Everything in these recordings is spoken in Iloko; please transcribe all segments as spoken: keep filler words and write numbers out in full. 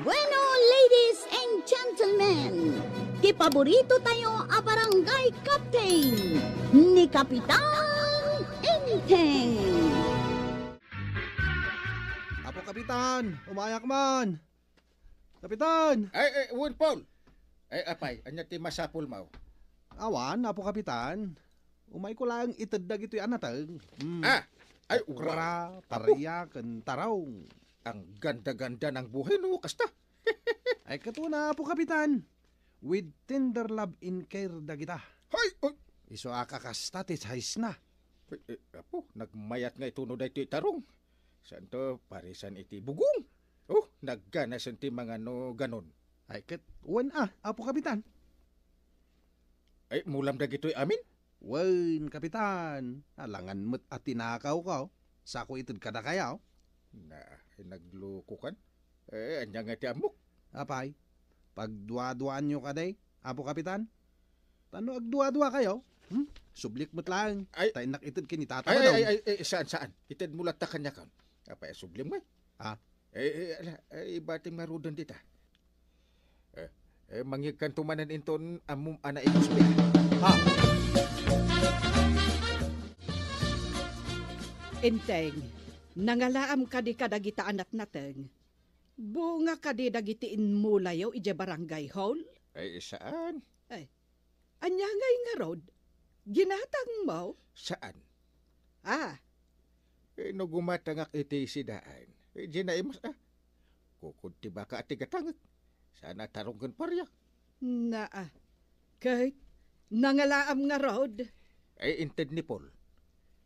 Bueno, ladies and gentlemen, ti paborito tayo a barangay captain, ni Kapitan Enteng. Apo Kapitan, umayak man. Kapitan! Ay, ay, wen, Paul! Ay, apay, ania ti masapulmo? Awan, Apo Kapitan. Umayko laeng ited dagitoy a nateng. Hmm. Ah! Ay, okra, wow! Apo! Paria, ken tarong. Ang ganda-ganda ng buhay, no? Kasta. Ay, katuna, Apo Kapitan. With tender love and care dagita. Hay! Ay! Isu a kakasta ti size na. Ay, eh, apo, nagmayat nga ituno daytoy tarong. Santo, parisan iti bugong. Oh, nagganasen ti mangano ganon. Ay, ket wen a, Apo Kapitan. Ay, mulam dagitoy amin? Wen, Kapitan. Alangan met a tinakawko. Sako ited kadakayo. Na, ay, naglukokan. Eh, ania nga ti ammok? Apay, pagduaduaanyo kadi, Apo Kapitan? Tano agduaduakayo? Hmm? Sublik met laeng. Ay. Ta innak ited ken ni Tata Badong. Ay, ay, ay, ay, saan, saan? Itedmo latta kaniak. Apay, asublim ngay? Ah? Eh, eh, ala, eh, ibatim ngaruden dita. Eh, eh, mangyegkanto manen inton ammom a naikusbi. Ha? Enteng, nangalaam kadi kadagita a natnateng? Bunga kadi dagiti inmulayo idiay barangay hall? Ay, saan? Ay, ania ngay ngarud? Ginatangmo? Saan? Ah. Eh, no gumatangak iti sidaan, eh, di naimas, ah. Kukod ti baka a ti gatangek. Saan a tarong ken paria? Naa. Ket nangalaam ngarud? Ay, inted ni Paul.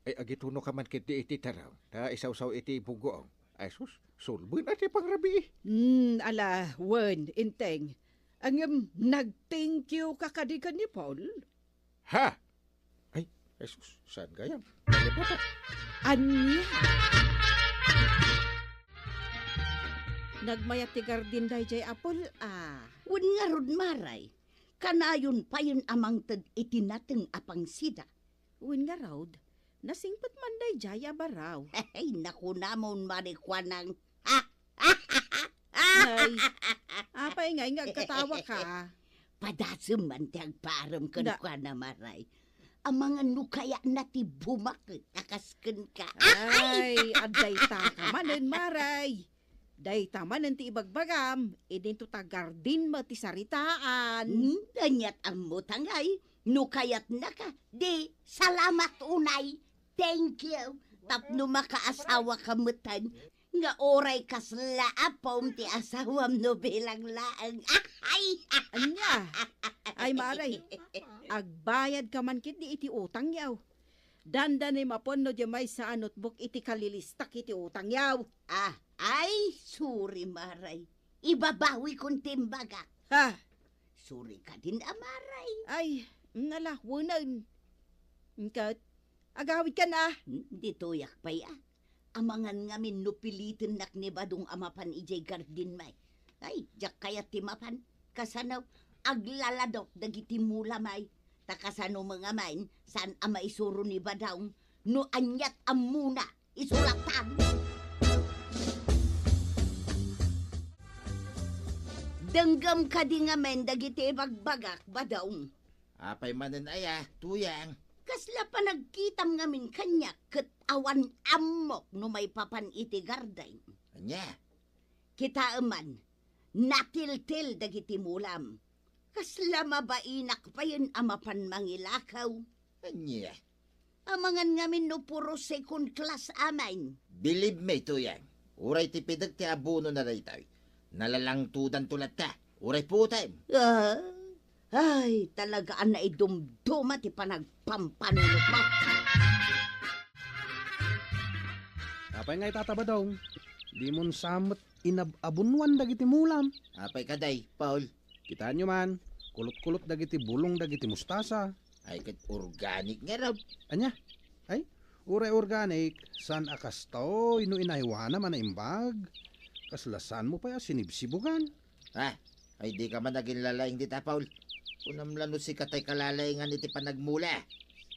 Ay, agituno ka man ketdi iti tarong, ta isawsaw iti buggoong. Ay, sus, sulben a ti pangrabii. Hmm, ala, wen, Enteng. Ngem nag-thank you ka kadi ken ni Paul? Ha? Ay, Jesus, saan gayam? Nalibutan. Ania? Nagmayat ti gardin daydiay a Paul, a. Wen ngarud, Maray. Kanayon payen a mangted iti nateng a pangsida. Wen ngarud, nasingpet man daydiay a baraw. Ay, nakunamon, Maray, kuanang. Ay, apay ngay nga agkatawa ka? Padasem man ti agpaarem kenkuana, Maray. Amangan no kayatna ti bumaket a kas kenka. Ay, adda dayta ka manen, Maray. Dayta manen ti ibagbagam, idinto ta gardin met ti saritaan. Hmm, aniat ammo ta ngay, no kayatna ka, di salamat unay. Thank you. Tapno makaasawa ka metten. Nga uray kasla a pom ti asawam no bilang laeng. Ay! Ania? Ay, Maray, agbayad ka man ketdi iti utangyo. Dandanem a pon no diay maysa a notebook iti kalilistak iti utangyo. Ah, ay, sorry, Maray. Ibabawikon ti imbagak. Ha? Sorry kadin a, Maray. Ay, ngala, wenen. Ket, agawid ka na. Hmm, ditoyak pay, ah. Amangan ngamin no pilitennak ni Badong a mapan idiay gardin, may. Ay, diak kayat ti mapan. Kasano, aglaladok dagiti mula, may. Ta kasano met ngamin, saan a maisuro ni Badong no aniat ammona, isulatan. Denggem kadi ngamin dagiti ibagbagak, Badong. Apay manen aya, Tuyang? Kasla panagkitam ngamin kaniak ket awan ammok no maipapan iti gardin. Ania? Kitaem man, natiltil dagiti mulam. Kasla mabainak payen a mapan mangilakaw. Ania? Amangan ngamin no puro second class amin. Believe me, Tuyang. Uray ti pidek ti abono na daytoy. Nalalangtodanto latta. Uray putem. Ah, ay, talaga a naidumduma ti panagpampanunotmo. Apay ngay, Tata Badong? Dimon sa met inab-abunuan dagiti mulam. Apay kadi, Paul? Kitaenyo man, kulot-kulot dagiti bulong dagiti mustasa. Ay, ket organic ngarud. Ania? Ay, uray organic, saan a kastoy no inaywanam a naimbag? Kasla saanmo pay a sinibsibugan. Ah, ay, dika man aginlalaing dita, Paul. Kunam la no sika tay kalalaingan iti panagmula.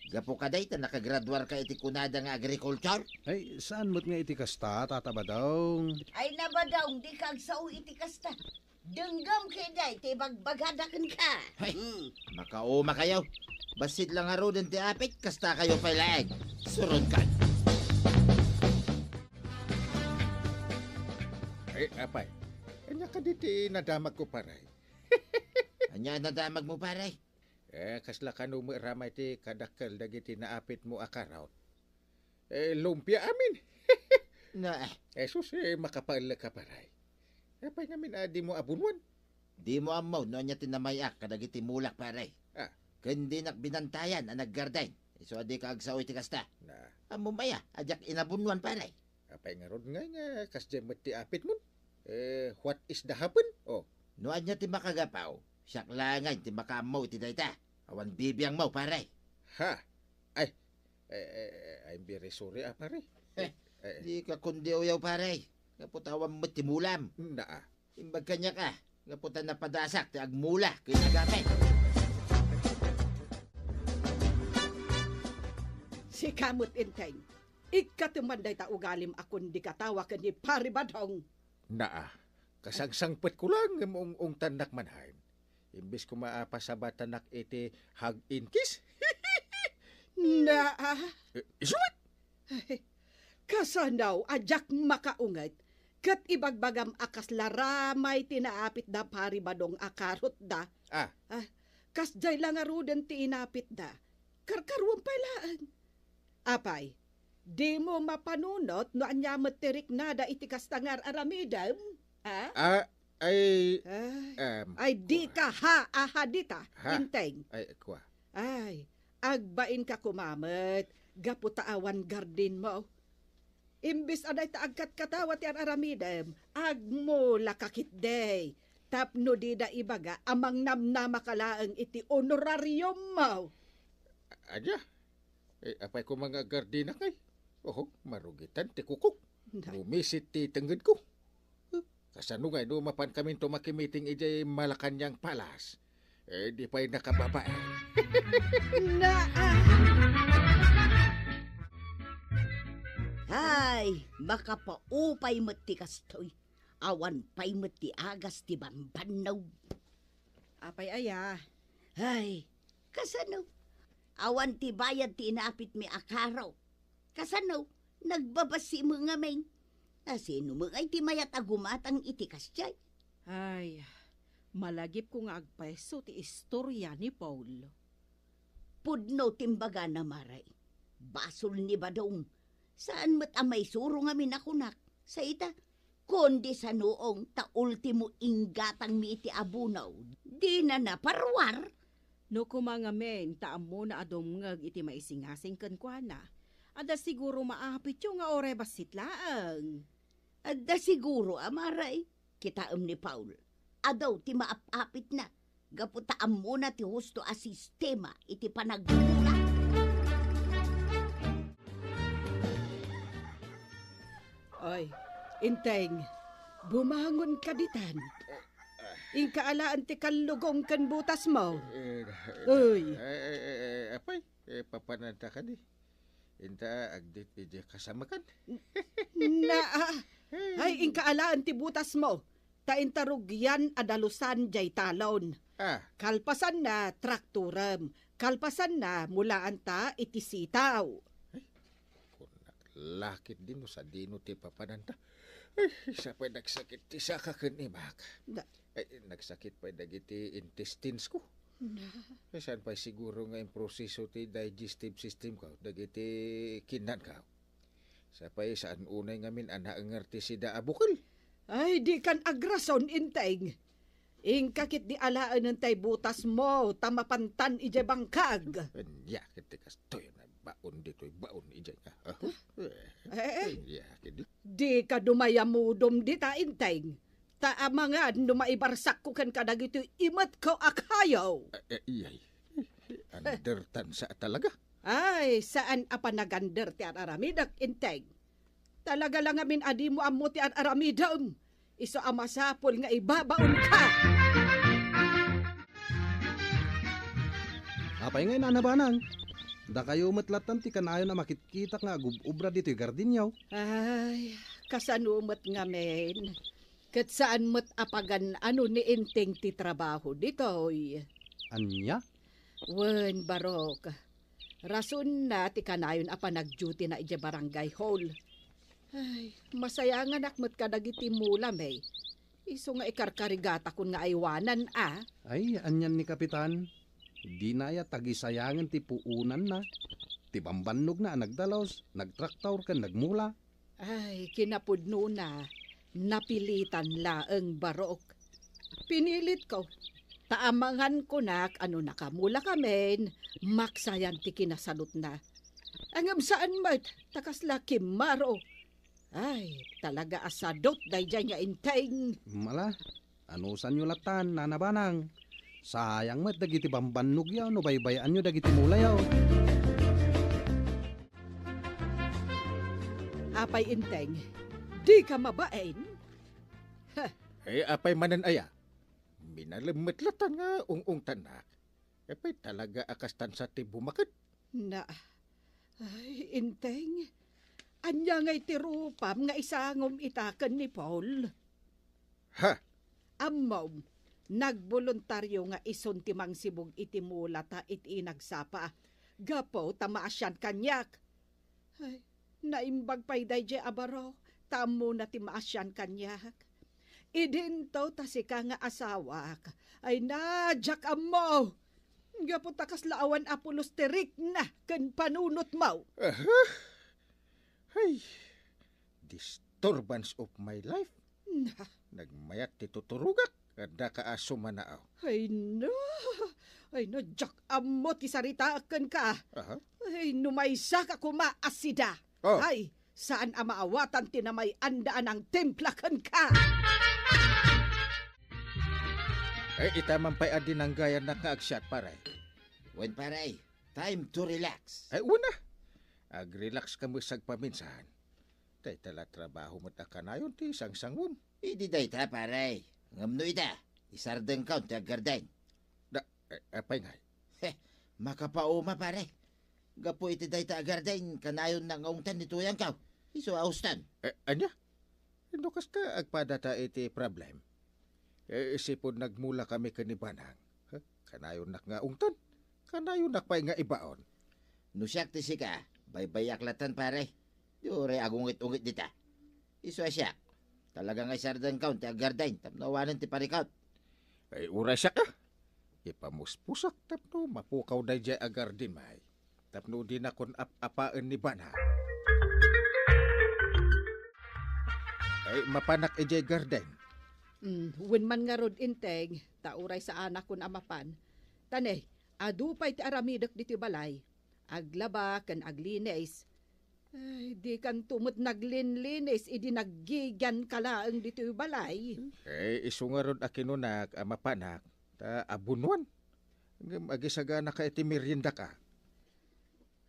Gapu kadi ta nakagraduarka iti kunada nga agriculture? Ay, saan met nga iti kasta, Tata Badong. Ay, na, Badong, dika agsao iti kasta. Denggem ketdi ti ibagbagada kenka. Hay, Hmm. makauma kayo. Bassit la ngaruden ti apit, kasta kayo pay laeng. Surodkan. Ay, apay. Ania kadi ti nadamagko, pare? Ania nadamagmo, pare? Eh, kasla kano met ramay ti kadakkel dagiti naapitmo a karot? Eh, lumpia amin. Na, eh. Jesus, eh, makapaellek ka, pare. Apay ngamin a dimo abunuan? Dimo ammo no ania ti namay-ak kadagiti mulak, pare. Ah. Ken dinak binantayan a naggarden. Isu a dika agsao iti kasta. Na. Ammom aya a diak inabunuan, pare? Apay ngarud ngay nga kasdiay met ti apitmon? Eh, what is the happen? Oh. No ania ti makagapu, siak laeng ti makaammo iti dayta. Awan bibiangmo, pare. Ha? Ay, eh, eh, eh, I'm very sorry, ah, pare. Eh, Eh, eh. Dika kundi uyaw, pare. Gapu ta awan met ti mulam. Naa. Imbag kaniak a, gapu ta napadasak ti agmula ken agapit. Sika met, Enteng. Ikkateman dayta ugalim a kundi katawa ken ni Pari Badong. Naa, kasangsangpetko laeng ngem ung-ungtannak manen. Imbes koma a pasabatanak iti hug and kiss. Naa. Eh, isu met! Kasano a diak makaunget ket ibagbagam a kasla ramay ti naapitda Pari Badong a karotda? Ah. Ah, kasdiay la ngaruden ti inapitda. Karkaruam pay laeng. Apay, dimo mapanunot no ania met ti riknada iti kasta nga ar-aramidem? Ah? Ah, ay, Ay, em, ay, dika ha, aha dita, Ha? Enteng. Ay, kua. Ay, agbainka koma met, gapu ta awan gardenmo. Imbes a dayta agkatkatawa ti ar-aramidem, agmulaka ketdi. Tapno dida ibaga a mangnamnamaka laeng iti honorariummo. Ania? Eh, apay koma nga agardenak ngay? Oho, marugitan ti kukok. Na- Rumisit ti tengngedko. Huh? Kasano ngay no mapankaminto makimiting idiay Malacañang Palace? Eh, di pay nakababae. Na, ah. Ay, makapaupay met ti kastoy. Awan pay met ti agas ti bambannog. Apay aya? Ay, kasano? Awan ti bayad ti inapitmi a karo. Kasano? Nagbabassim ngamin. Asino met ngay ti mayat a gumatang iti kasdiay? Ay, malagipko nga agpayso ti istoria ni Paul. Pudno ti imbagana, Mare. Basol ni Badong. Saan met a maisuro ngamin a kunak. Sa ita, kundi sanoong ta ultimo inggatangmi iti abunaw. Dina naparuar. No koma ngamin ta ammona a dumngeg iti maisingasing kenkuana, adda siguro maapityo nga uray bassit laeng. Adda siguro a, Mare. Kitaem ni Paul, adu ti maap-apitna gapu ta ammona ti husto a sistema iti panagmula. Oy, Enteng, bumangonka ditan. Inka alaen ti kallugong ken butasmo. Eh, eh, Uy. Eh, eh, eh, eh, apay, eh, papananta kadi. Inta, agdit iti kasamakan. Na, ah, ay, inka alaen ti butasmo. Ta inta rugian a dalusan diay talon. Ah. Kalpasanna, traktorem. Kalpasanna, mulaanta iti sitaw. Ay, kunak lakit dino sadino ti papananta. Ay, sa pay nagsakit ti saka ken imak. Da- Ay, nagsakit pay dagiti intestines ko. Na. Ay, saan pay siguro nga improseso ti digestive system ko, dagiti kinnanko? Sa pay saan unay ngamin a naenger ti sida a bukel? Ay, dikan agrason, Enteng. Inka ketdi alaenen tay butasmo, ta mapantan idiay bangkag. Ania ket ti kastoy a baon ditoy baon idiay nga. Ah, Eh, eh. Ania ketdi? Dika dumayamudom dita, Enteng. Ta amangan no maibarsakko kenka dagitoy imetko a kayo. Eh, eh, iyay. Undertan sa talaga. Ay, saan a panagander ti ar-aramidek, Enteng. Talaga la ngamin a dimo ammo ti ar-aramidem. Isu a masapul nga ibabaonka. Apay ngay, Nana Banang? Dakayo met latta ti kanayon a makitkitak nga agub-ubra ditoy gardinyo. Ay, kasano met ngamin? Ket saan met a pagan-ano ni Enteng ti trabaho ditoy. Ania? Wen, Barok. Rasonna ti kanayon a panagdutyna idiay barangay hall. Ay, masayanganak met kadagiti mula, may. Isu nga ikarkarigatakon nga aywanan, a. Ay, anian ni Kapitan? Dina aya tagisayangen ti puonanna, ti bambannogna a nagdalus, nagtraktor ken nagmula. Ay, kinapudnona, napilitan laeng, Barok. Pinilitko, ta amangan kunak a no nakamula kamin, maksayan ti kinasalutna. Ngem saan met, ta kasla kimmaro. Ay, talaga a sadut daydiay nga Enteng. Mala, anusanyo latan, Nana Banang. Sayang met dagiti bambannogyo no baybay-anyo dagiti mulayo. Apay Enteng, dika mabain? Heh. Eh, apay manen aya? Minalem met latan nga ung-ungtannak. Apay talaga a kastan sa ti bumaket? Na, ay, Enteng, ania ngay ti rupam nga isangom ita ken ni Paul? Ha? Ammom, nagboluntario nga isun ti mangsibug iti mula ta iti inagsapa, gapu ta maasian kaniak. Ay, naimbag pay daydiay a baro, ta ammona ti maasian kaniak. Idinto ta sika nga asawak. Ay na, diak ammo! Gapu ta kasla awan a pulos ti rikna ken panunotmo. Aha. Ay, disturbance of my life. Na. Nagmayat ti tuturogak. Adda ka a sumanaaw. Ay na! Ay na, diak ammo ti saritaak kenka. Aha. Ay, no maysa ka koma a sida. Oh. Ay, saan a maawatan ti namay-anda a nangtimpla kenka. Ay, ita man pay a dinanggayannak nga agsiat, pare. Wen, pare, time to relax. Ay, una. Ag-relax ka met sagpaminsan. Dayta la trabaho met a kanayon ti sangsangom. Idi dayta, pare. Ngem no ita, isardengkaon ti aggarden. Da, eh, apay ngay? Heh, makapauma, pare. Gapu iti dayta a garden, kanayonnak nga ungtan ni tuyankaw. Isu a ustan. Eh, ania? No kaska agpadata iti problem? Eh, isipud nagmula kami ken ni Banang. Huh? Kanayonnak nga ungtan. Kanayonnak pay nga ibaon. No siak ti sika, baybayak latan, pare. Di uray agungit-ungit dita. Isu a siak. Talaga nga isardengkaon ti aggarden tapno awanen ti parikut. Ay, uray siak a. Ipamuspusak tapno mapukaw daydiay a garden, may. Tapno dinakon ap-apaen ni Banang. Ay, mapanak idiay garden. Mm, wen man ngarud, Enteng, ta uray saanakon a mapan. Ta ne, adu pay ti aramidek ditoy balay. Aglaba ken aglinis. Ay, dikanto met naglinlinis idi naggigianka laeng ditoy balay. Eh, isu ngarud a kinunak a mapanak, ta abunuan. Ngem agisaganaka iti meriendaka.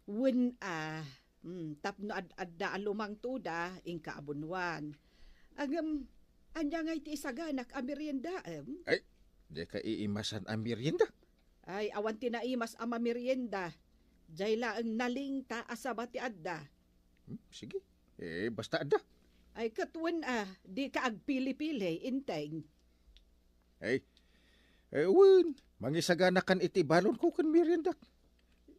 Wen a, mm, tapno ad-adda a lumangtoda, inka abunuan. Ngem, ania ngay ti isaganak a meriendaem? Ay, dika iimasan a merienda. Ay, awan ti naimas a mamerienda. Diay laeng nalingta a saba ti adda. Hmm, sige. Eh, basta adda. Ay, ket wen a, dika agpili-pili, Enteng. Ay, eh, wen, mangisaganakan iti balonko ken meriendak.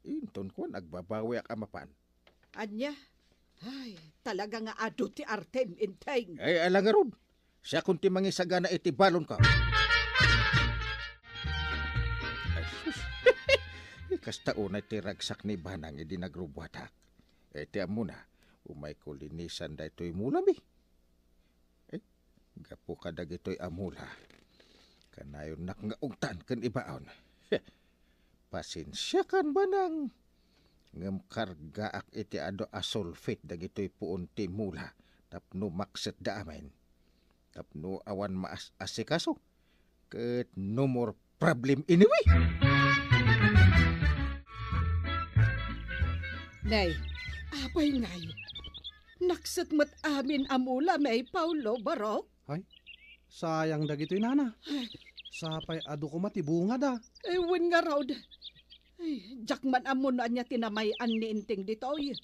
Inton kuan, agbabawiak a mapan. Ania? Ay, talaga nga adu ti artem, Enteng. Ay, ala ngarud. Siakon ti mangisagana iti balonko. Ay, sus. Kasta unay ti ragsak ni Banang idi nagrubuatak. Ay, ti ammona, umayko linisan daytoy mulami. Eh, gapu kadagitoy a mula, kanayonnak nga ugtan ken ibaon. Pasensiakan, Banang. Ngem kargaak iti adu a sulfate dagitoy puon ti mula tapno maksetda amin. Tapno awan maas-asikaso, ket no more problem anyway. Nay, apay ngay? Nakset met amin a mula, may Paulo, Barok? Hay, sayang dagitoy, nana. Ay. Sapay adu koma ti bungada. Eh, wen ngarud. Ay, diak man ammo no ania ti namay-an ni Enteng ditoy.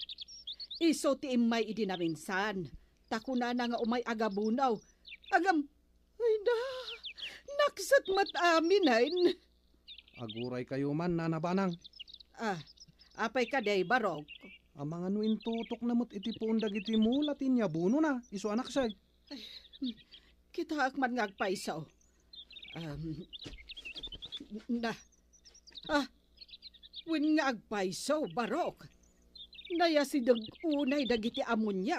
Isu ti immay idi naminsan, ta kunana nga umay agabunaw. Agam, ay na, nakset met amin, ay. Aguray kayo man, Nana Banang. Ah, apay kadi, Barok? Amangan no intutokna met iti puon dagiti mula ti inyabunona, isu a nakset. Ay, kitaek man nga agpayso. Um, na, ah, wen nga agpayso, Barok. Nayasideg unay dagiti amonia.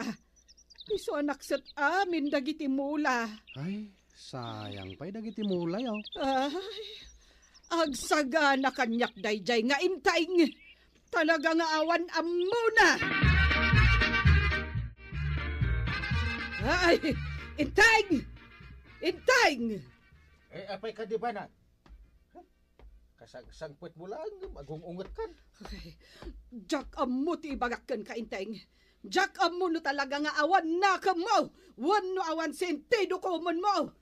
Isu a nakset amin dagiti mula. Ay, sayang pay dagiti mula, yo. Ay, agsagana kaniak daydiay nga Enteng. Talaga nga awan ammona. Ay, Enteng! Enteng! Eh, apay kadi, Banang? Kasangsangpetmo laeng ngem agung-ungetkan. Ay, diak ammo ti ibagak kenka, Enteng. Diak ammo no talaga nga awan nakemmo wenno awan sentido komonmo.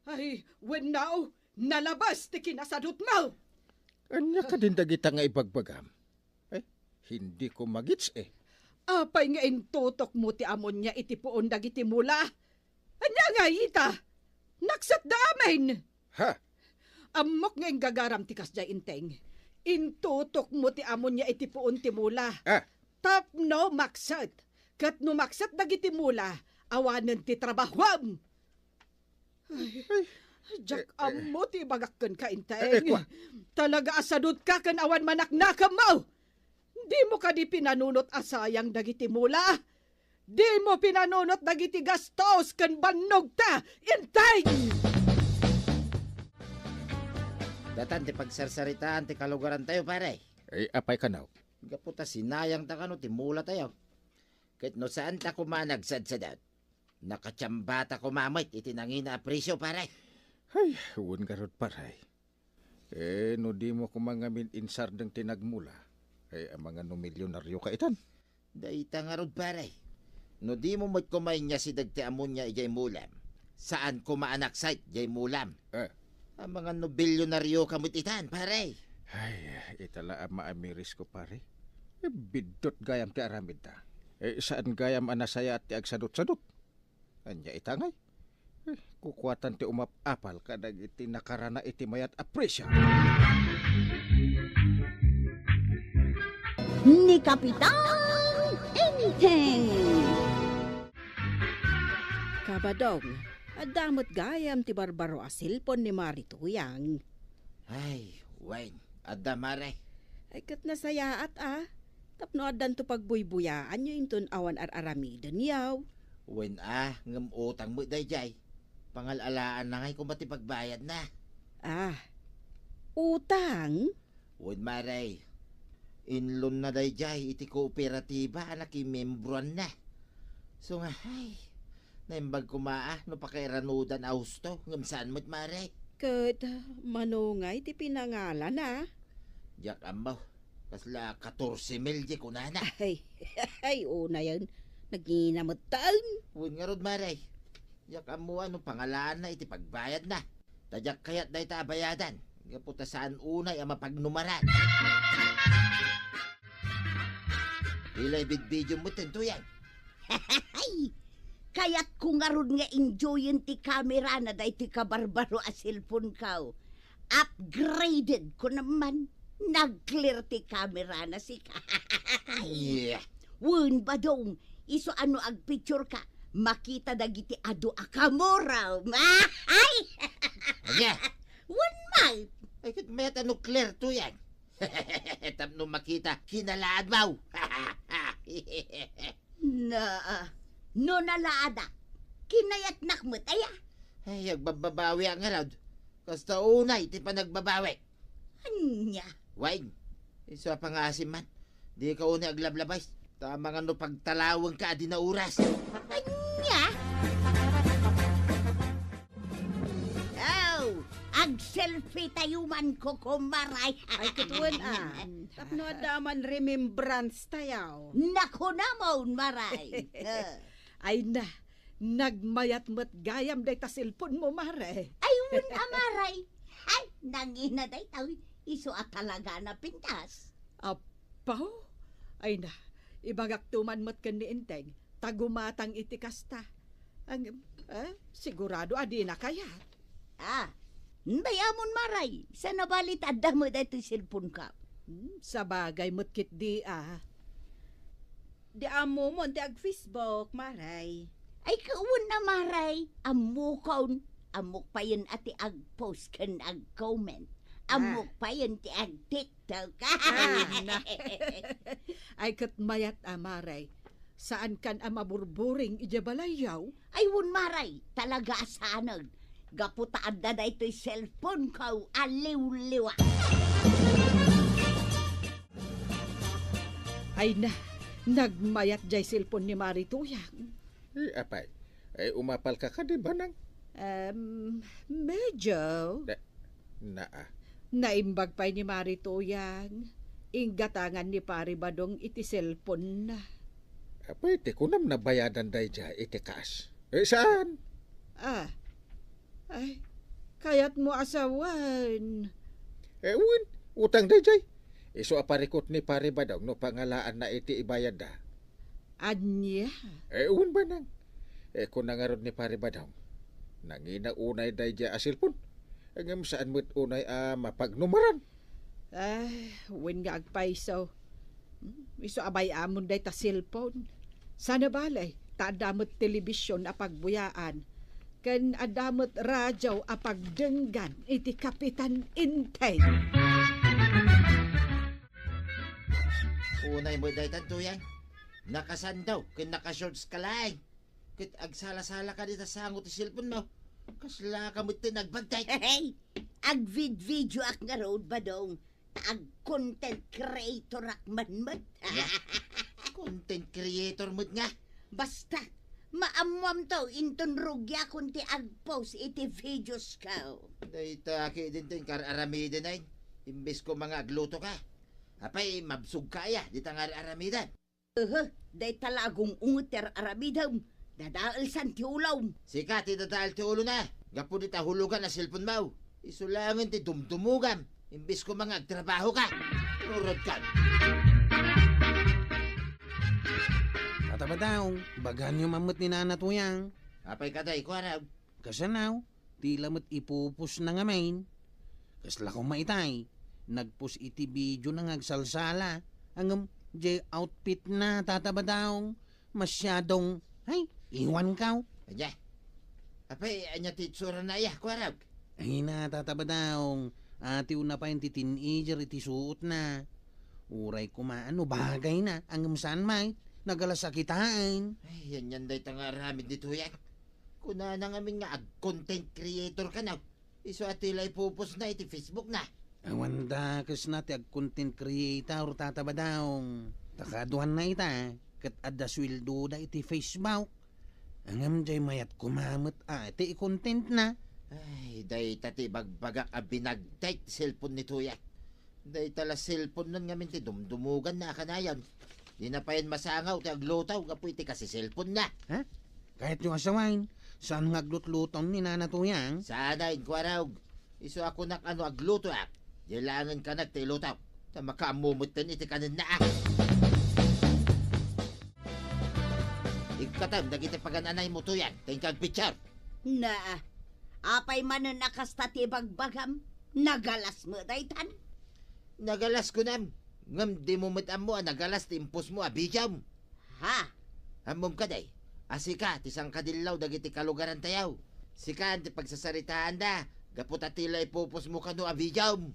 Ay, wenno, nalabas ti kinasadutmo. Ania kadin dagita nga ibagbagam? Eh, hindi ko magits, eh. Apay nga intutokmo ti amonia iti puon dagiti mula? Ania nga ita? Naksatda amin! Ha? Ammok nga inggagaram ti kasdiay, Enteng. Intutokmo ti amonia iti puon ti mula. Ah. Tapno makset. Ket no makset dagiti mula, awanen ti trabahuam. Ay, ay, diak ammo ti ibagak kenka, Enteng. Eh, eh, kua. Talaga a sadutka ken awan manaknakemmo. Dimo kadi pinanunot a sayang dagiti mula? Dimo pinanunot dagiti gastos ken bannogta, Enteng! Datan ti pagsarsaritaan ti kalugarantayo, pare. Eh, apay kano? Gapu ta sinayangta kano ti mulatayo. Ket no saanta koma a nagsadsadat, nakatiambata koma met iti nangina a presio, pare. Ay, wen garud, pare. Eh, no dimo koma ngamin insardeng ti nagmula, eh, amangan no milyonarioka itan. Dayta ngarud, pare. No dimo met koma inyasideg ti amonia idiay mulam, saan koma a naksat diay mulam. Eh. Amangan no bilyonarioka met itan, pare. Ay, ita la a maamirisko, pare. Eh, biddut gayam ti aramidda. Eh, saan gayam a nasayaat ti agsadutsadut. Ania ita ngay? Eh, kukuatan ti umap-apal kadagiti nakarana iti mayat a presio. Ni Kapitan Enteng. Kabadong, adda met gayam ti barbaro a cellphone ni Mari Tuyang. Ay, wen, adda, mare. Ay, ket nasayaat a. Tapno addanto pagbuybuyaanyo inton awan ar-aramidenyo. Wen a, ngem utang met daydiay. Pangal-alaanna ngay koma ti pagbayadna. Ah, utang? Wen, mare. Inlonna daydiay iti kooperatiba a nakimembroanna. So nga, ay, naimbag koma a no pakairanudan a husto, ngem saan met, mare. Ket mano ngay ti pinangalana? Diak ammo. Kasla katorse mil di kunana. Ay, ay, unayen. Nagngina metten. Wen ngarud, mare. Diak ammo no pangalaanna iti pagbayadna. Ta diak kayat dayta a bayadan. Gapu ta saan unay a mapagnumaran. Pila ibidbidiom metten, Tuyang? Hay! Kayatko ngarud nga enjoyen ti kamerana daytoy kabarbaro a cellphone ko. Upgraded ko naman. Nag-clear ti kamerana, sika. Yeah. Wen, badong, isu a no agpicture ka, makita dagiti adu a kamurom. Ay! Ania? Wen man. Ay, ket mayat a no clear, Tuyang. Tapno makita, kinalaadmaw. Na, no nalaadak, kinayatnak met aya? Ay, agbabbabawiak ngarud. Kasta unay ti panagbabawi. Ania? Wen, isu a pangaasim man. Dika unay aglablabay. Ta amangan no pagtalawengka a di naoras. Ania? Oh, ag-selfie tayo man, kukumaray. Ay, ket wen a. Tapno adda man remembrance tayo. Nakunamon, maray. Ay na, nagmayat met gayam dayta cellphone mo, mare. Ay, wen a, maray. Ay, nangina dayta, uy. Isu a talaga a napintas. Apo? Ay na, ibagakto man met ken ni Enteng, ta gumatang iti kasta. Ang, eh, sigurado a dina kayat. Ah, bay amon, Maray. Saan a bali ta adda met daytoy cellphone-ko? Hmm, sabagay met ketdi, ah. Di ammomon ti ag-Facebook, Maray. Ay, kawan na, Maray. Ammokon. Ammok payen a ti ag-post ken ag-comment. Ammok Ah. payen ti ag-TikTok. Ay, na. Ay, ket mayat a, Maray. Saankan a maburburing idiay balayyo? Ay, wen, Maray. Talaga a saanen. Gapu ta adda daytoy cellphone-ko a liwliwa. Ay na, nagmayat jay cellphone ni Mari Tuyang. Eh, apay, eh, umapalka kadi, Banang? Em, medyo. Na, naa. Naimbag pay ni Mari Tuyang. Inggatangan ni Pari Badong iti cellphone-na. Apay, ti kunam nabayadan daydiay iti cash? Eh, saan? Ah, Ay, kayatmo a sawen. Eh, wen, utang daydiay. Isu a parikut ni Pari Badong no pangalaanna iti ibayadda. Ania? Eh, wen, Banang. Eh, kuna ngarud ni Pari Badong, nangina unay daydiay a cellphone. Ngem saan met unay a mapagnumeran. Ay, wen nga agpayso. Hmm, isu a bay-amon dayta cellphone. Saan a bale, ta adda met telebision a pagbuyaan. Ken adda met radio a pagdenggan iti Kapitan Enteng. Unay met daytan, Tuyang. Nakasandaw ken nakashorts ka laeng. Ket agsala-sala ka dita sango ti cellphone-mo. Kasla ka met ti nagbagtek. Hey! Agvid-videoak ngarud, Badong. Ta ag-content creatorak man met. Ania? Content creator met nga? Basta, maammoamto inton rugiakon ti ag-post iti videos-ko. Dayta ketdin ti inkar-aramidem, ay. Imbes koma nga agluto ka. Apay, mabsog ka aya dita nga ar-aramidem? Uhu, dayta la agung-unget ti ar-aramidem. Dadaelsan ti ulom. Sika ti dadael ti ulona, gapu dita hulogan a cellphone-mo. Isu laengen ti dumdumogam, imbes koma nga agtrabaho ka. Urodkan. Tata Badong, baganyo man met ni Nana Tuyang. Apay kadi, kuarag? Kasano? Ti la met ipupusna ngamin. Kasla koma itay, nagpus iti videona nga agsalsala. Ngem, jay outfitna, Tata Badong, masiadong, ay, iwankaw. Ania? Apay, ania ti itsurana aya, kuarag? Ay na, Tata Badong, atiwna pay ti teenager iti suotna. Uray koma no bagayna, ngem saan met, nagalas a kitaen. Ay, anian dayta nga aramid ni Tuyang. Kunana ngamin nga ag-content creator kano. Isu a ti la ipupusna iti Facebook-na. Awan dakesna ti ag-content creator, Tata Badong. Ta kaduanna ita, ket adda sueldoda iti Facebook. Ngem jay mayat koma met a ti i-content-na. Ay, dayta ti ibagbagak a binagtek ti cellphone ni Tuyang. Dayta la cellphone-na ngamin ti dumdumoganna a kanayon. Dina payen masangaw ti agluto gapu iti kasi cellphone-na. Ha? Kayatyo a sawen, saan nga aglutluton ni Nana Tuyang? Saan a, inkuarog. Isu a kunak a no aglutoak, di laengen kanak ti ilutok. Ta makaammo metten iti kanenna, a. Ikkatem dagiti pagan-anaymo, Tuyang, ta inka agpicture. Naa, apay manen a kasta ti ibagbagam? Nagalas met daytan? Nagalas kunam, ngem dimo met ammo a nagalas ti impusmo a videom. Ha? Ammom kadi a sika ti sangkadillaw dagiti kalugarantayo. Sikan ti pagsasaritaanda gapu ta ti la ipupusmo kano a videom.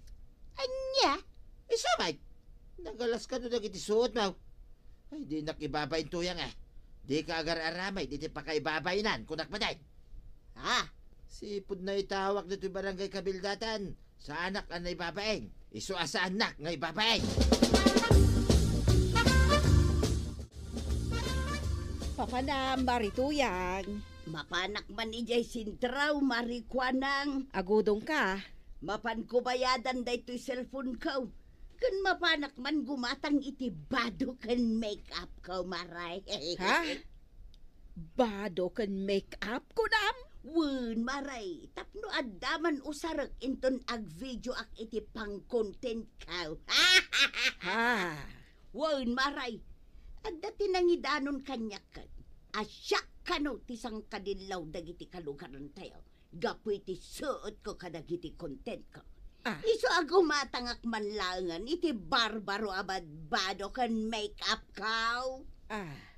Ania? Isu met, nagalas kano dagiti suotmo? Ay, dinak ibabain, Tuyang, a. Dika agar-aramid iti pakaibabainnan, kunak met. Ha? Sipud naitawak ditoy barangay kabildatan, saanak a naibabain. Isu a saannak nga ibabain. Mapanam, Mari Tuyang. Mapanak man idiay sentro, Mari Kuanang. Agudongka. Mapanko bayadan daytoy cellphone-ko. Ken mapanak man gumatang iti bado ken make-up-ko, Maray. Ha? Bado ken make-up, kunam? Wen, Maray, tapno adda man usarek inton agvideoak iti pang-content ko. Ha! Wen, Maray, adda ti nangidanon kaniak ket a siak kano ti sangkadillaw dagiti kalugarantayo gapu iti suotko kadagiti contentko. Ah. Isu a gumatangak man laengen iti barbaro a badbado ken make-up ko. Ah,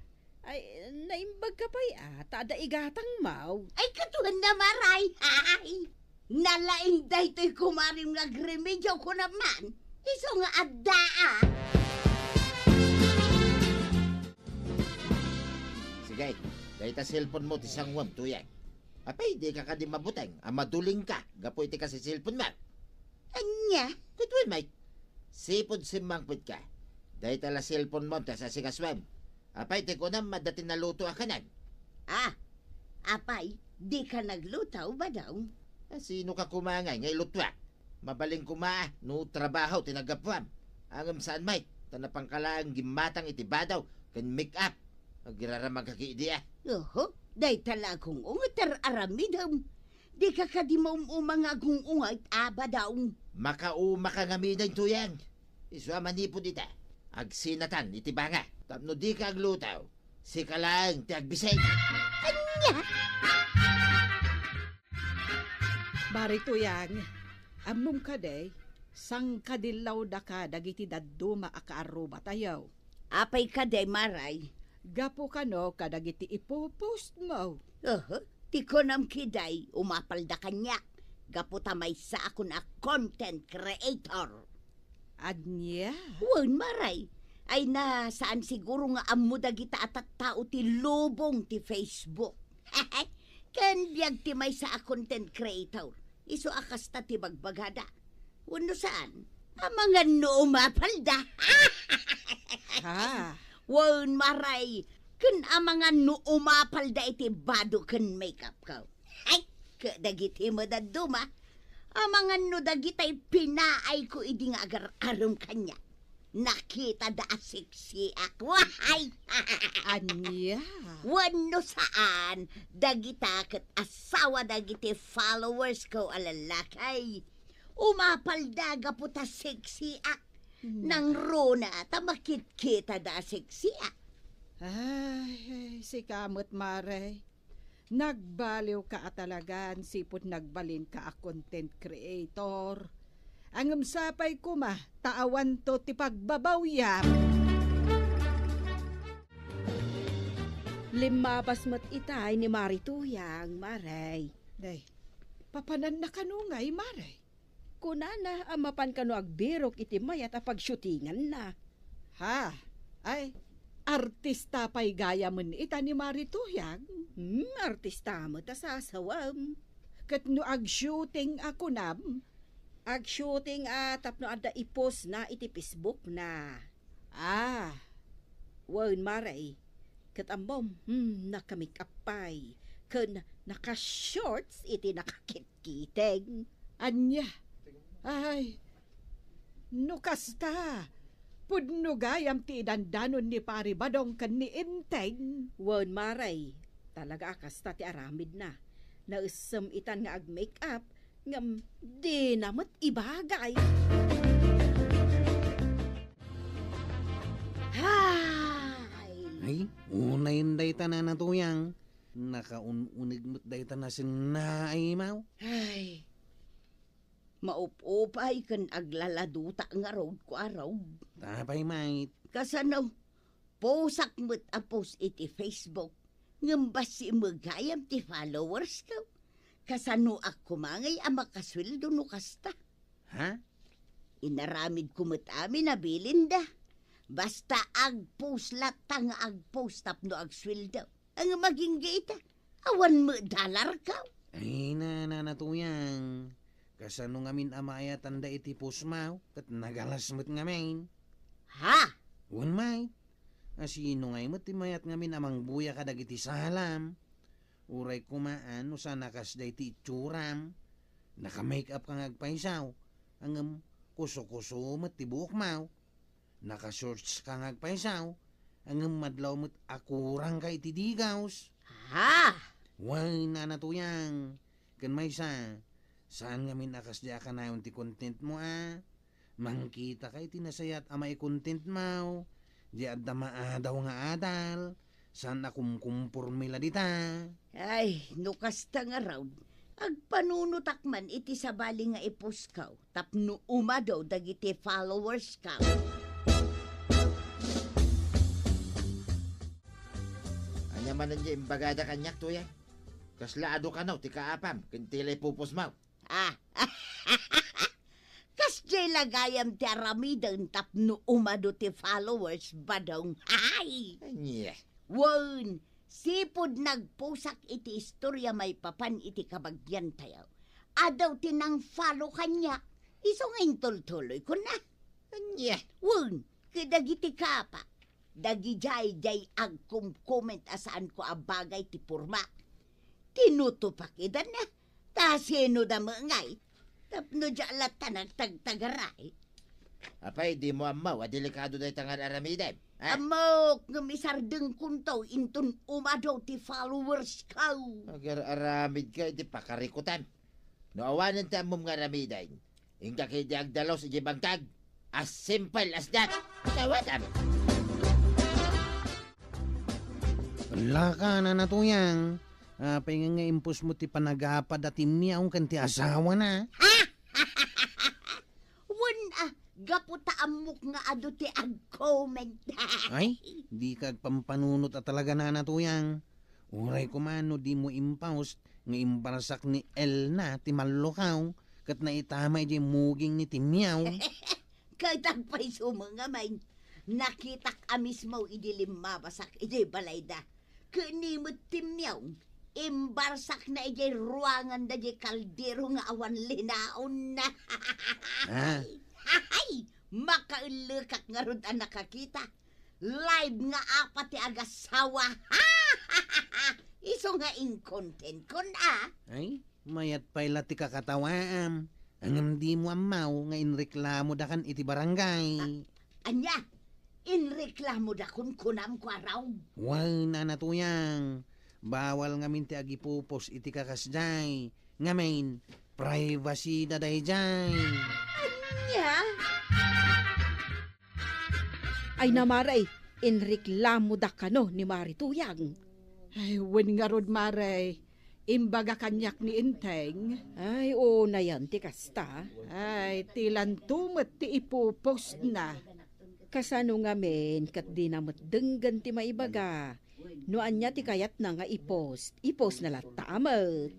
ay, naimbag ka pay a, ta adda igatang maw? Ay, katuan na, Maray. Ay, nalaing daytoy kumarim nga agremedio, kunam man. Isu nga adda, ah. Sige, dayta cellphone mo ti sanguam, Tuyang. Apay, di ka kadi mabuteng a madulingka gapu iti kasiselpon mo? Ania? Katuan, Mike. Sipud simmangpet ka. Dayta la cellphone mo ti asasikasoam. Apay, ti kunam, adda ti naluto a kanem? Ah, apay, di ka nagluto, Badong? Ah, sino ka koma ngay nga ilutuak? Mabalin koma no trabaho ti naggapuam. Ngem saan, Mike, ta napangka laeng gimmatang iti badaw ken make-up. Agiraramag ka kidi, ah. Oho, dayta la agung-unget ti ar-aramidem. Di ka kadi maum-uma nga agung-unget, a, Badong? Makauma ka ngamin, Tuyang. Isu a manipud ita, agsinatan iti banga. Tapno di ka agluto, sika laeng ti agbisig. Ania? Mari Tuyang, ammom kadi, sangkadillawdaka dagiti dadduma a kaarrubatayo. Apay kadi, Maray? Gapu kano kadagiti ipopost mo. Aha, ti kunam kadi, umapalda kaniak. Gapu ta maysaakon a content creator. Ania? Wen, Maray. Ay na, saan siguro nga ammo dagita a tattao ti lubong ti Facebook. Ken biag ti maysa a content creator. Isu a kasta ti bagbagada. Wenno saan? Amangan no umapalda. Ha? Wen, Maray. Ken amangan no umapalda iti bado ken make-up ko. Ay, kadagiti madadduma. Amangan no dagitay pinaayko idi nga agar-arem kaniak. Nakitada a sexiak. Wahay! Ania? Wenno saan, dagita ket asawa dagiti followers ko a lalaki. Umapalda gapu ta sexiak. Hmm. Nangruna ta makitkitada a sexiak. Ay, sika met, Mare. Nagbaliwka a talagan sipud nagbalinka a content creator. Ngem sapay koma ta awanto ti pagbabawyam. Limmabas met itay ni Mari Tuyang, Mare. Day, papananna kano ngay, Mare? Kunana a mapan kano agbirok iti mayat a pagshootinganna. Ha? Ay, artista pay gayamen ita ni Mari Tuyang? Hmm, artista met a sasawem. Ket no agshooting a kunam? Agshooting a tapno adda i-post na iti Facebook na. Ah. Wen, Mare, ket ammom, hmm, naka-make-up pay, ken naka-shorts iti nakakit- Kiteng. Ania? Ay, no kasta, pudno gayam ti idandanon ni Pari Badong ken ni Enteng. Wen, Mare, talaga a kasta ti aramidna. Naessem itan nga ag-make-up, ngem dina met ibagay. Hay! Ay, unayen dayta, Nana Tuyang. Nakaun-uneg met dayta nasenna a imaw. Ay, maup-upay ken aglaladuta ngarud, kuarog. Apay met? Kasano? Posak met a post iti Facebook, ngem bassit met gayam ti followers ko. Kasanoak koma ngay a makasueldo no kasta? Ha? Inaramidko met amin a bilinda. Basta agpost latta nga agpost tapno agsueldo. Ngem agingga ita, awan met dollarko. Ay, Nana Tuyang, kasano ngamin a maayatanda iti post maw, ket nagalas met ngamin? Ha? Wen met, a sino ngay met ti mayat ngamin a mangbuya kadagiti salam? Uray koma no saan a kasdiay ti itsuram, naka-make-up ka nga agpaysaw, ngem kuso-kuso met ti buok maw. Naka-shorts ka nga agpaysaw, ngem madlaw met a kurang ka iti digaws. Ha? Wen, Nana Tuyang, ken maysa, saan ngamin a kasdiay a kanayon ti contentmo a? Mangkitaka iti nasayaat a maikontentmo, di adda maadaw nga adal, saan a kumkumporme la dita. Ay, no kasta ngarud, agpanunotak man iti sabali nga i-postko tapno umadu dagiti followers ko. Ania manen ti imbagada kaniak, Tuyang? Kasla adu kano ti kaapam ken ti la i-postmo? Ah, kasdiay la gayam ti aramiden tapno umadu ti followers, Badong. Ay! Ania? Wen, sipud nagposak iti istorya maipapan iti kabagiantayo. Adu ti nang-follow kaniak, isu nga intultuloyko na. Ania? Wen, kadagiti kapa, dagidiay diay agkomkoment a saanko a bagay ti porma. Tinutupak idan na, ta sino da met ngay? Tapno diak latta nagtagtagaray. Apay, dimo ammo a delikado dayta nga ar-aramidem, ha? Ammok, ngem isardengkonto inton umadu ti followers ko. Agar-aramidka iti pakarikutam. No awanen ti ammom nga aramiden, inka ketdi agdalus idiay bangkag. As simple as that. Kawatam. Laka, Nana Tuyang, apay nga, nga i-postmo ti panagapad a ti Miaw ken ti asawana? Wen, ah, gapu ta ammok nga adu ti agkomment. Ay, dika agpampanunot a talaga, Nana Tuyang. Uray koma no dimo i-post nga imbarsak ni Elna ti mallukaw ket naitama idiay muging ni ti Miaw. Ket agpayso met ngamin, nakitak a mismo idi limmabasak idiay balayda. Ket ni met ti Miaw, imbarsakna idiay ruanganda diay kaldero nga awan linaonna. Ah. Ay, makaellekak ngarud a nakakita. Live nga apa ti agasawa. Isu nga incontent kon a. Ay, mayat pay la ti kakatawaam. Ngem dimo ammo nga inreklamodakan iti barangay. A-, ania? Inreklamodakon kunam, kuarong? Wen, Nana Tuyang, bawal ngamin ti agipopost iti kakasdiay. Ngamin, privacy da daydiay. Ania? Ay na, Mare, inreklamodak kano ni Mare Tuyang. Ay, wen ngarud, Mare, imbaga kaniak ni Enteng. Ay, unayan ti kasta. Ay, ti lanto met ti ipopostna. Kasano ngamin ket dina met denggen ti maibaga? No ania ti kayatna nga i-post, i-postna latta met.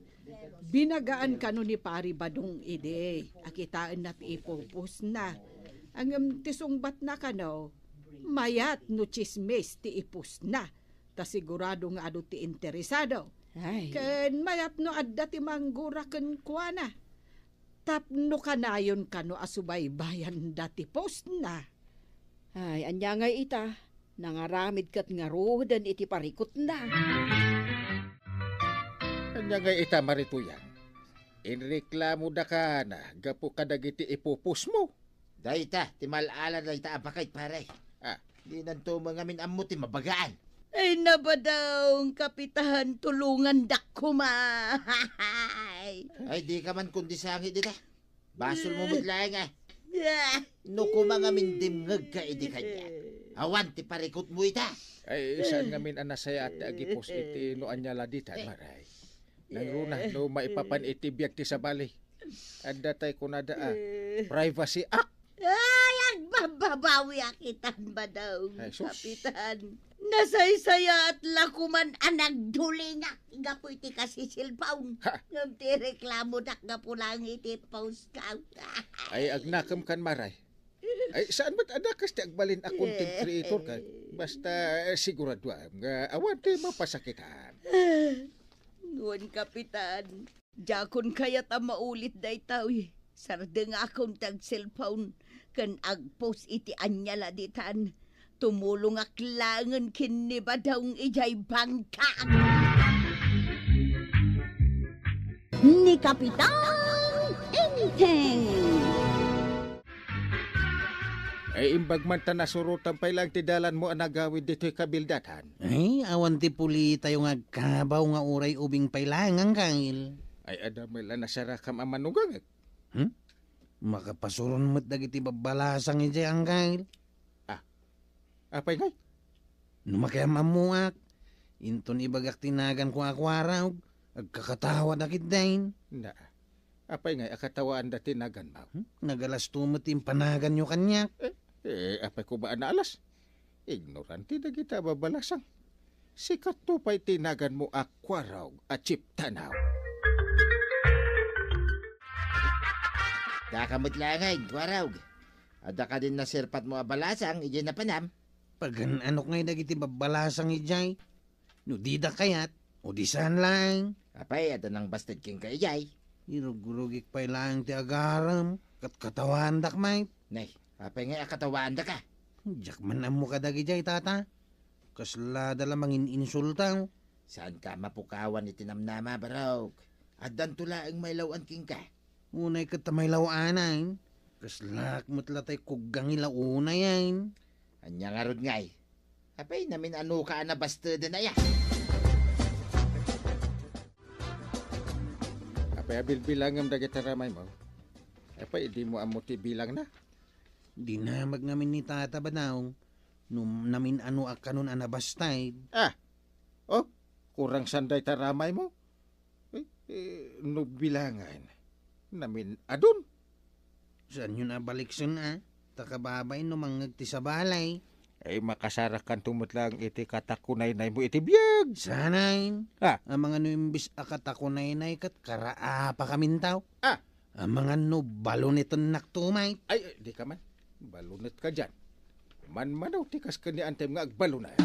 Binagaan kano ni Pari Badong idi a kitaenna ti i-postna. Ngem ti sungbatna kano, mayat no tsismis ti i-postna, ta sigurado nga adu ti interesado. Ay. Ken mayat no adda ti manggura kenkuana. Tapno kanayon kano a subaybayanda ti postna. Ay, ania ngay ita? Nangaramid ket ngaruden iti parikutna. Ania ngay ita, Mare Tuyang? Inreklamodakana gapu kadagiti ipopostmo. Dayta ti mal-ala dayta a baket, pare. Ah. Dinanto met ngamin ammo ti mabagaan. Ay, nabadong, Kapitan, tulongandak koma. Ay, dika man kundi sangit dita. Basolmo met laeng, a. No koma ngamin dimngegka idi kaniak, awan ti parikutmo ita. Ay, saan ngamin a nasayaat ti agipost iti no ania la ditan, Mare. Nangruna no maipapan iti biag ti sabali. Adda tay kunada a Privacy Act. Ay, agbababawiak itan, Badong, Ay, sus. Kapitan. Nasaysayaat la koman a nagdulingak gapu iti kasisilpaon. Ha? Ngem ti reklamodak gapu laeng iti postko. Ay, agnakem kan, Mare. Ay, saan met a nakas ti agbalin a content creator ka? Basta, eh, siguraduam nga awan ti mapasakitan. Ngem, Kapitan, diakon kayat a maulit daytoy. Sardengakon ti agselpon ken agpost iti ania la ditan. Tumulongak laengen ken ni Badong idiay bangkag. Ni Kapitan Enteng. Ay, imbag man ta nasurotan pay laeng ti dalanmo a nagawid ditoy kabildatan. Ay, awan ti pulitayo nga agkabaw nga uray ubing pay laeng, Anggail. Ay, adda met la nasarakam a manugangek. Hmm? Makapasuron met dagiti babbalasang idiay, Anggail. Ah, apay ngay? No makiam-ammoak, inton ibagak ti naganko a Kuarog, agkakatawadak ketdin. Na, apay ngay a katawaanda ti naganmo? Hmm? Nagalasto met ti impanaganyo kaniak. Eh, eh, apay koma a naalas? Ignorante dagiti a babbalasang. Sikatto pay ti naganmo a Kuarog a Chief Tanaw. Daka met laengen, Kuarog. Adda kadin naserpatmo a balasang idiay napanam? Pagan-anok ngay dagiti babbalasang idiay? No dida kayat, udisan laeng. Apay, adda nangbasted kenka idiay? Irugrugik pay laeng ti agarem, ket katawaandak met. Nay, apay ngay a katawaandaka? Diak man ammo kadagidiay, tata. Kaslada la mangin-insulto. Saanka a mapukawan iti namnama, barok. Addanto laeng mailaw-an kenka. Unay ket ta mailaw-anen. Kaslaak met la tay kuggangi la unayen. Ania ngarud ngay? Apay, namin-anoka a nabasteden aya? Apay a bilbilangem dagiti ramaymo? Apay, dimo ammo ti bilangna? Dinamag ngamin ni Tata Badong no namin-anoak kanon a nabasted. Ah! Oh, kurang saan dayta ramaymo? Eh, eh, no bilangan, namin-adun. Saanyon a baliksen a, ta kababain no mangngeg ti sabali. Ay, makasarakanto met laeng iti katakunaynaymo iti biag. Saanen? Ah. Amangan no imbes a katakunaynay ket karaapakaminto. Ah. Amangan no balunetennakto met. Ay, ay, dika man. Balunetka diay. Manmanaw ti kas ken ni Antem nga agbalunet.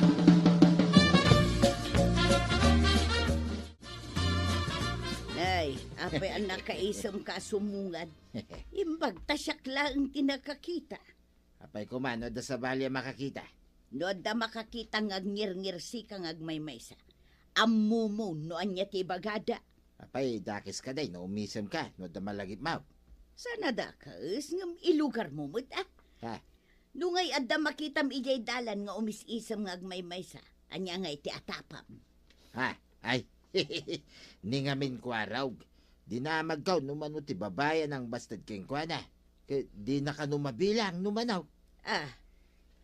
Nay, apay a nakaisemka a sumungad? Imbag ta siak laeng ti nakakita. Apay koma no adda sabali a makakita? No adda makakita nga agngirngirsika nga agmaymaysa, ammomo no ania ti ibagada. Apay, dakes kadi no umisemka no adda malagipmo? Saan a dakes ngem ilugarmo met, a? Ha? No ngay adda makitam idiay dalan nga umis-isem nga agmaymaysa, ania ngay ti atapam? Ha? Ay, ni ngamin Kuarog, dinamagko no mano ti babai a nangbasted kenkuana. Ket dina kano mabilang no mano. Ah,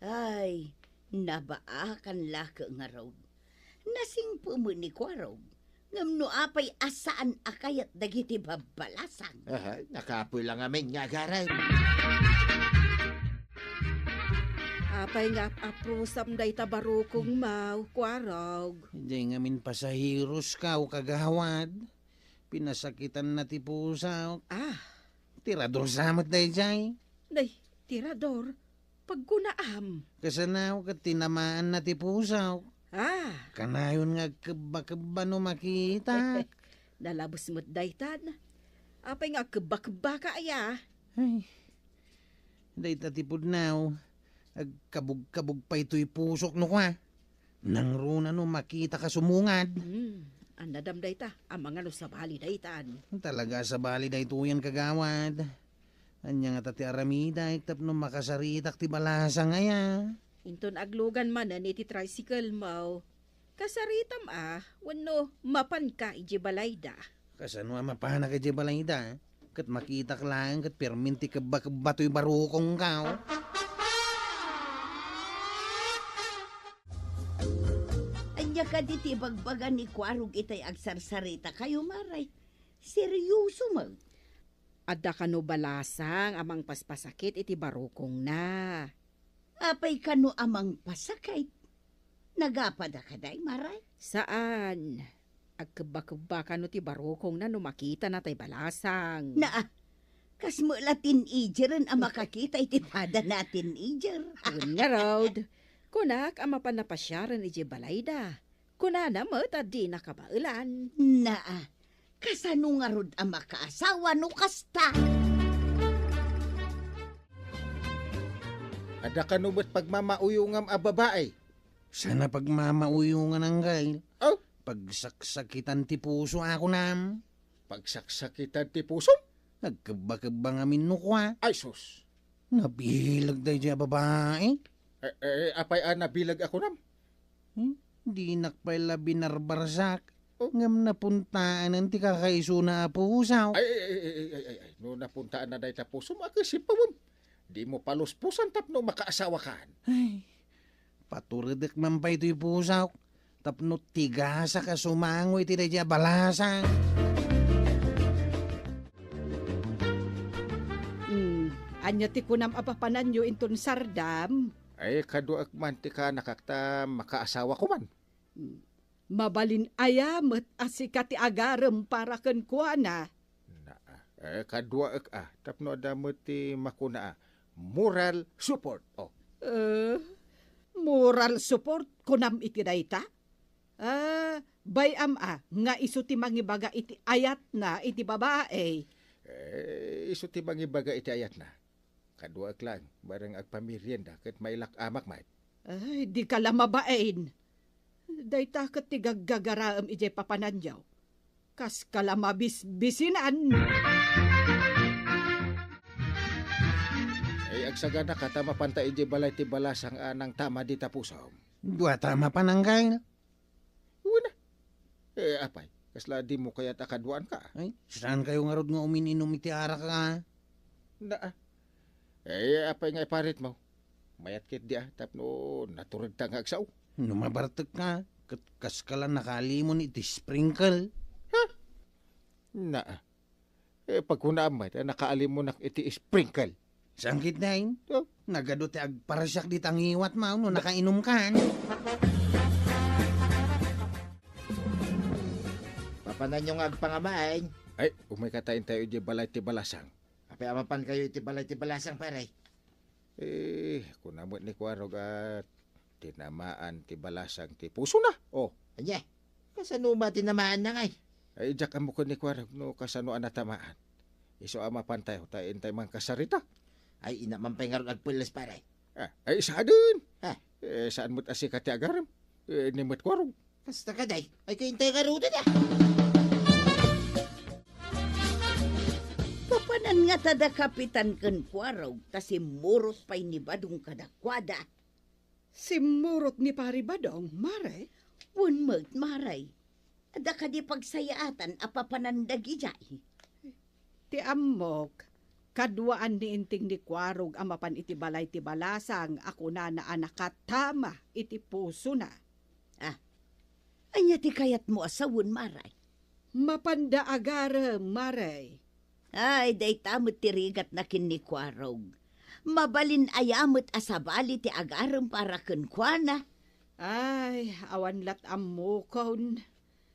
ay, nabaakan la ket ngarud. Nasingpet met ni Kuarog. Ngem no apay a saan a kayat dagiti babbalasang? Aha, nakapoy la ngamin nga agarem. Apay nga ap-aprusam dayta barukongmo, Kuarog? Diay ngamin pasaheroska, o kagawad. Pinasakitanna ti pusok. Ah. Tirador sa met daydiay. Nay, tirador? Pagkunaam. Kasano ket tinamaanna ti pusok. Ah. Kanayon nga agkebba-kebba no makitak. Nalabes met daytan. Apay nga agkebba-kebbaka aya? Ay, dayta ti pudno, agkabug-kabug pay toy pusok no kua. Nangruna no makitaka sumungad. Hmm, annadam dayta, amangan no sabali daytan. Talaga a sabali daytoyen, kagawad. Ania ngata ti aramidek tapno makasaritak ti balasang aya? Inton aglugan manen iti tricycle mo, kasaritam a, wenno mapanka idiay balayda? Kasano a mapanak idiay balayda? Ket makitak laeng ket pirmin ti kebba-kebba toy barukongko. Ania kadi ti ibagbaga ni Kuarog itay agsarsarita kayo, Maray? Seryoso met. Adda kano balasang a mangpaspasakit iti barukongna. Apay kano a mangpasakit? Nagapada kadi, Maray? Saan. Agkebba-kebba kano ti barukongna no makitana tay balasang. Naa, kas met la teenageren a makakita iti padana a teenager. Wen ngarud, kunak a mapan a pasiaren idiay balayda. Kunana met a dina kabaelan. Naa, kasano ngarud a makaasawa no kasta? Adda kano met pagmamauyongam a babai? Saan a pagmamauyongan, Anggail. Oh? Pagsaksakitan ti puso a kunam. Pagsaksakitan ti pusom? Nagkebba-kebba ngamin no kua. Ay, sus! Nabileg daydiay a babai? Eh, eh, apay a nabileg a kunam? Hmm? Dinak pay la binarbarsak. Oh. Ngem napuntaanen ti kakaisuna a puso. Ay, ay, ay, ay, ay, ay, ay. No napuntaanna dayta pusom, a, kasipawem. Dimo palusposan tapno makaasawakan. Ay, paturedek man pay toy pusok tapno tigasak a sumango iti daydiay a balasang. Hmm, ania ti kunam a papananyo inton sardam? Ay, kaduaek man ti kaanakak ta makaasawako man. Hmm. Mabalin aya met a sika ti agarem para kenkuana? Na, eh, kaduaek a, tapno adda met ti makuna a, moral support. Oh. Eh, moral support, kunam iti dayta? Ah, bay-am a, nga isu ti mangibaga iti ayatna iti babae. Eh, isu ti mangibaga iti ayatna. Kaduaek laeng, bareng agpamerienda ket mailak-amak met. Ay, dika la mabain. Dayta ket ti gaggagaraem idiay papananyo. Kaska la mabisbisinan. Ay, agsaganaka ta mapanta idiay balay ti balasang a nangtama dita pusom. Duata mapan, Anggail. Wen a. Eh, apay, kasla dimo kayat a kaduaanka? Ay, saankayo ngarud nga umin-inum iti arak a? Na, ah. Eh, apay nga iparitmo? Mayat ketdi a, tapno naturedta nga agsao. No mabartekka, ket kaska la nakaalimon iti sprinkle. Ha? Na, ah. Eh, pagkunaam met, eh, nakaalimonak iti sprinkle. Sangkit dain? Oh. Nagadu ti agparsiak dita ngiwatmo no nakainumkan. Papananyo nga agpangamaen? Ay, umayka ta intayo idiay balay ti balasang. Apay a mapankayo iti balay ti balasang, pare? Eh, kuna met ni Kuarog a tinamaan ti balasang ti pusona. Oh. Ania? Kasano met a tinamaanna ngay? Ay, diak ammo ken ni Kuarog no kasano a natamaan. Isu a mapantayo ta intay mankasarita. Ay, ina man pay ngarud agpelles, pare. Ah, ay, saanen. Ah. Eh, saan met a sika ti agarem? Eh, ni met Kuarog. Kasta kadi, ay, kayo intay ngaruden a. Papanan ngata da Kapitan ken Kuarog ta simmurot pay ni Badong kadakuada. Simmurot ni Pari Badong, mare? Wen met, mare. Adda kadi pagsayaatan a papanan dagidiay? Ti ammok, kaduaan ni Inting ni Kuarog a mapan iti balay ti balasang a kunana a nakatama iti pusona. Ah, ania ti kayatmo a sawen, mare? Mapanda agarem, mare. Ay, dayta met ti rigatna ken ni Kuarog. Mabalin aya met a sabali ti agarem para kenkuana? Ay, awan lat ammokon.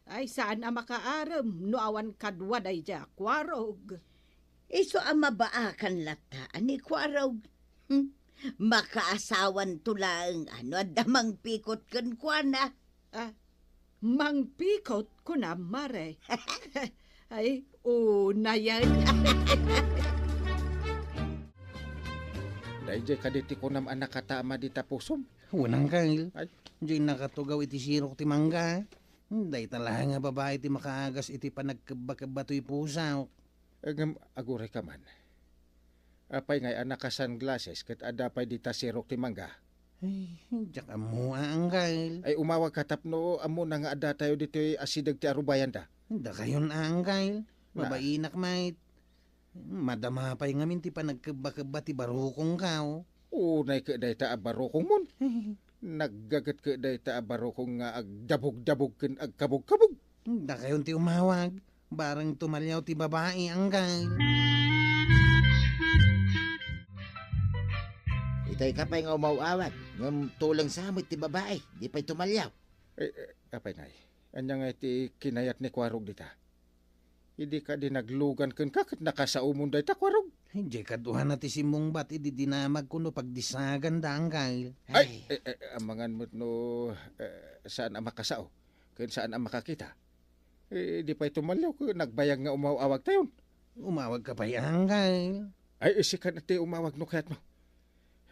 Ay, saan a makaarem no awan kadua daydiay a Kuarog. Isu a mabaakan latta a ni Kuarog. Hmm. Makaasawanto laeng a no adda mangpikot kenkuana. Ah, mangpikot, kunam, mare. Ay, unayen. Daydiay kadi ti kunam a nakatama dita pusom? Wen, Anggail. Ay. Diay nakatugaw iti sirok ti mangga. Dayta laeng a babai ti makaagas iti panagkebbakebba toy pusok. Ngem agurayka man. Apay ngay a naka-sunglasses ket adda pay dita sirok ti mangga? Ay, diak ammo a, Anggail. Ay, umawagka tapno ammona nga addatayo ditoy asideg ti arubayanda. Dakayon a, Anggail. Na. Mabainak met. Madama pay ngamin ti panagkebbakebba ti barukongko. Unay ket dayta a barukongmon. Naggaget ket dayta a barukong nga agdabogdabog ken agkabogkabog. Dakayon ti umawag. Bareng tumaliaw ti babai, Anggail. Itay ka pay nga umaw-awag, ngem tuleng sa met ti babai, di pay tumaliaw. Eh, eh, apay ngay, ania ngay ti kinayat ni Kuarog dita? Idi kadi naglugan kenka ket nakasaomon dayta, Kuarog? Diay kaduana ti simmungbat idi dinamagko no pagdisaganda, Anggail. Ay, ay, eh, eh, amangan met no, eh, saan a makasao, ken saan a makakita. Eh, di pay tumaliaw ket nagbayag nga umaw-awagtayon. Umawagka pay, Anggail. Ay, sika ti umawag no kayatmo.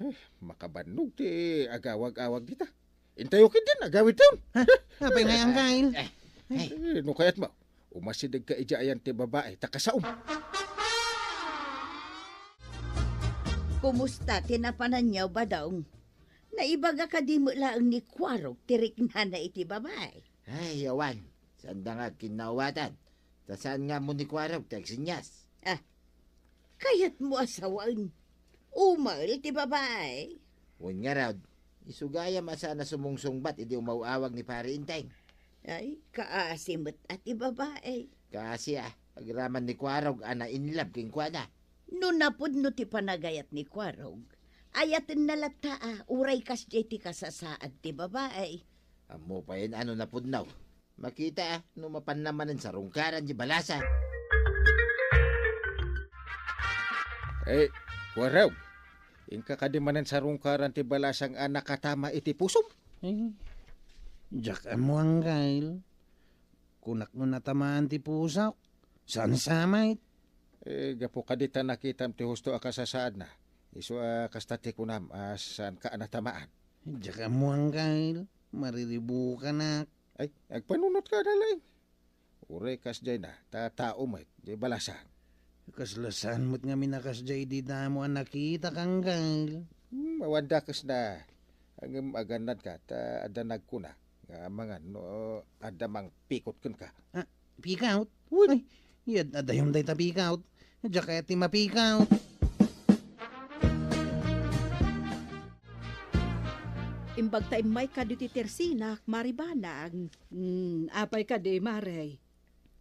Eh, makabannog ti agawag-awag dita. Intayo ketdin, agawidtayon. Ha? Apay ngay, Anggail? Eh, eh. Eh, no kayatmo, umasidegka idiay ayan ti babai, ta kasaom. Kumusta ti napananyo, Badong? Naibaga kadi met laeng ni Kuarog ti riknana iti babai? Ay, awan. Saanda nga agkinnaawatan. Ta saan nga ammo ni Kuarog ti agsenyas. Ah, kayatmo a sawen. Umel ti babai. Wen ngarud, isu gayam a saan a sumungsungbat idi umaw-awag ni Pari Enteng. Ay, kaasi met a ti babai. Kaasi a, agraman ni Kuarog a na-in love kenkuana. No napudno ti panagayat ni Kuarog, ayatenna latta a uray kasdiay ti kasasaad ti babai. Ammo payen a no napudno. Makita a no mapanna manen sarungkaran ti balasang. Eh, Kuarog, inka kadi manen sarungkaran ti balasang a nakatama iti pusom? Eh, diak ammo, Anggail. Kunak no natamaan ti pusok. Saan sa met? Eh, gapu kadi ta nakitam ti husto a kasasaadna. Isu a kasta ti kunam a saanka a natamaan. Diak ammo, Anggail. Mariribukanak. Ay, agpanunotka da laeng. Uray kasdiayna, ta tao met, diay balasang. Kasla saan met ngamin a kasdiay idi damo a nakitak, Anggail. Hmm, awan dakesna. Ngem agannadka, ta adda nagkuna nga amangan no adda mangpikot kenka. Ah, pikaut? Wen. Ay, iyad-adayom dayta pikaut. Diak kayat ti mapikaut. Imbag ta immayka ditoy tersinak, Mari Banag. Hmm, apay kadi, Mare?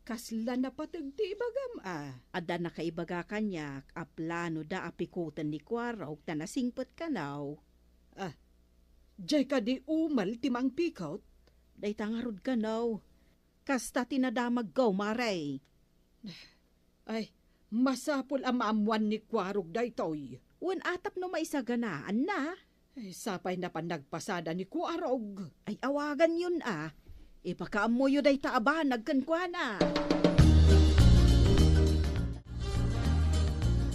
Kasla napateg ti ibagam a? Adda nakaibaga kaniak a planoda a pikoten ni Kuarog ta nasingpet kano. Ah, diay kadi umel ti mangpikot? Dayta ngarud kano. Kasta ti nadamagko, Mare. Ay, masapul a maammoan ni Kuarog daytoy. Wen a tapno maisaganaanna. Ay, sapay napan nagpasada ni Kuarog. Ay, awaganyon a. Ipakaammoyo dayta a banag kenkuana.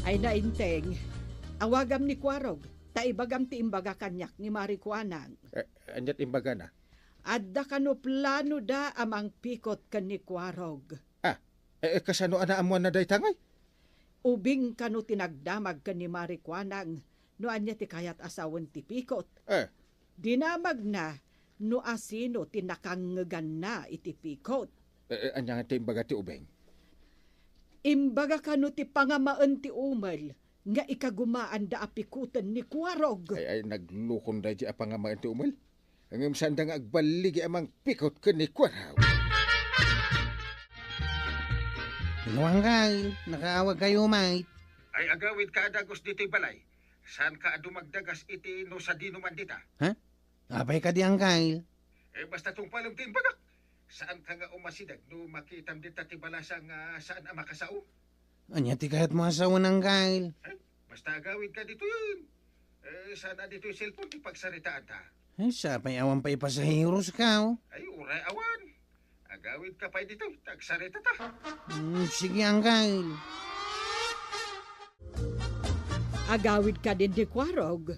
Ay, Nainteng, awagam ni Kuarog, ta ibagam ti imbaga kaniak ni Mari Kuanang. Eh, aniat imbagana? Adda kano planoda a mangpikot ken ni Kuarog. Ah, eh, eh, kasano a naammoanna dayta ngay? Ubing kano ti nagdamag ken ni Mari Kuanang no ania ti kayat a sawen ti pikot. Eh. Dinamagna no asino ti nakangngeganna iti pikot. Eh, eh, ania nga ti imbaga ti ubing? Imbaga kano ti pangamaen ti umel nga ikagumaanda a pikoten ni Kuarog. Ay, ay, naglukon daydi a pangamaen ti umel. Ngem saanda nga agballigi a mangpikot ken ni Kuarog. Hello, Anggail. Nakaawagkayo met. Ay, agawidka a dagus ditoy balay. Saanka a dumagdagas iti no sadino man dita? Ha? Apay kadi, Anggail? Eh, basta tungpalem ti imbagak. Saanka nga umasideg no makitam dita ti balasang nga saan a makasao? Ania ti kayatmo a sawen, Anggail? Eh, basta agawidka ditoyen. Eh, saan a ditoy cellphone ti pagsaritaanta? Ay, sapay awan pay pasaheroska, oh. Ay, uray awan. Agawidka pay ditoy, ta agsaritata. Hmm, sige, Anggail. Agawid kadin ni Kuarog.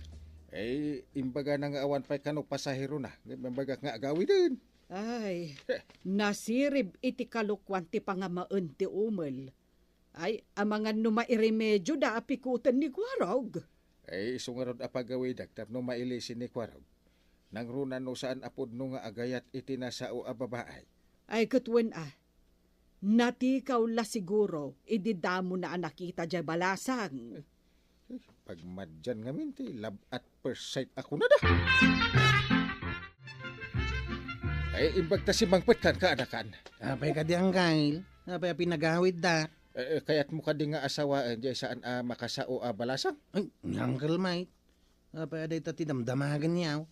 Eh, imbagana nga awan pay kano pasaherona. Imbagak nga agawiden. Ay, nasirib iti kalokuan ti pangamaen ti umel. Ay, amangan no mairemedioda a pikoten ni Kuarog. Ay, isu ngarud a pagawidek tapno mailisin ni Kuarog. Nangruna no saan a pudno nga agayat iti nasao a babaai. Ay, ket wen a, natikaw la siguro idi damona a nakita diay balasang. Pagmadian ngamin ti love at first sight a kunada. Ay, imbag ta simmangpet kan kaanakan. Apay kadi, Anggail? Apay a pinagawidda? Eh, eh, kayatmo kadi nga asawaen diay saan a makasao a balasang? Ay, ni Uncle Mike. Apay a dayta ti damdamagenyo?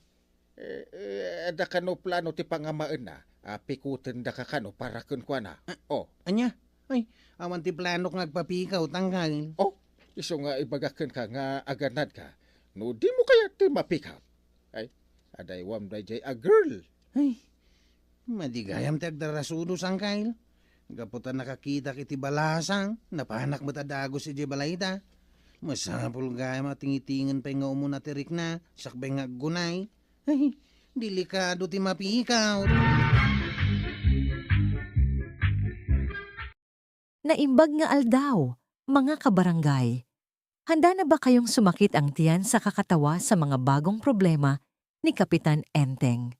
Eh, eh, adda kano plano ti pangamaenna a pikotendaka kano para kenkuana? Ah, oh. Ania? Ay, awan ti planok nga agpapikot, Uncle. Oh, isu nga ibagak kenka nga aganadka no dimo kayat ti mapikot. Ay, adaywam daydiay a girl. Ay, madi gayam ti agdarasudos, Uncle. Gapu ta nakakitak iti balasang, napanak met a dagus idiay balayda. Masapul gayam a tingitingen pay nga umuna ti rikna, sakbay nga aggunay. Ay, delikado ti mapikot. Naimbag nga aldaw, mga kabarangay. Handa na ba kayong sumakit ang tiyan sa kakatawa sa mga bagong problema ni Kapitan Enteng?